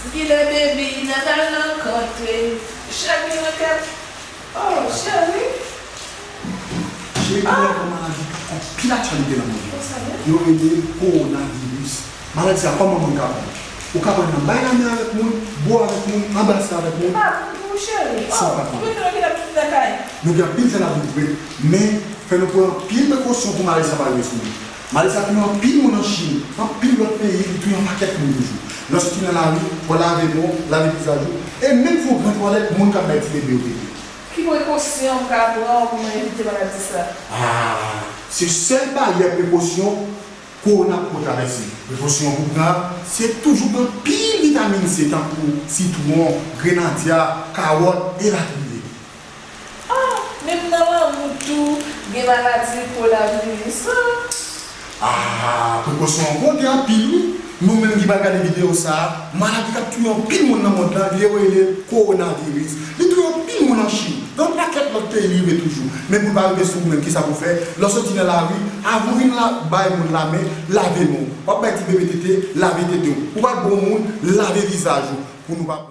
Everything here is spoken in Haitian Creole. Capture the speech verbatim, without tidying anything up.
Kilè baby nan al nan kante. Chak gen nan kè. Oh, cheri. Cheri, gen yon maladi k ap fè anpil aktyalite nan mond lan. Yo rele kowonaviris. Maladi sa, kòman moun ka pran? Ou ka pran nan bay lamen avèk moun, bwè avèk moun, anbrase avèk moun. Pa pran pou ou, cheri. Oh, ou mete nan kilè tout nan kay. Nou gen anpil jan lavi vre, men fè nou pran anpil prekosyon pou maladi sa pa rive sou nou. Maladi sa touye anpil moun an Chin, anpil lòt peyi, li touye yon pakèt moun toujou. Lè w soti nan lari, w al lave men w, lave vizaj ou, e menm fè yon gran twalèt, moun k ap bay ti bebe yo tete. Ki prekosyon m ka pran pou mwen evite maladi sa? Ah, se sèl baryè prekosyon kowona poko travèse. Prekosyon pou pran, se toujou pran pil vitamin C, tankou sitwon, grenadya, kawòt, elatriye. Ah, menm nan lanmou tou, gen maladi kowona viris la. Ah, prekosyon an konte anpil wi. Nou menm ki pral gade videyo sa a, maladi k ap touye anpil moun nan mond lan, li yo rele kowonaviris. Li touye anpil moun an Chin. Gen yon pakèt lòt peyi li rive toujou. Men pou l pa rive sou ou menm, kisa pou w fè? Lè w soti nan lari, avan w vin la, bay moun lamen, lave men w. W ap bay ti bebe tete, lave tete w. Ou pral bwè yon moun, lave vizaj ou. Pou nou pa pran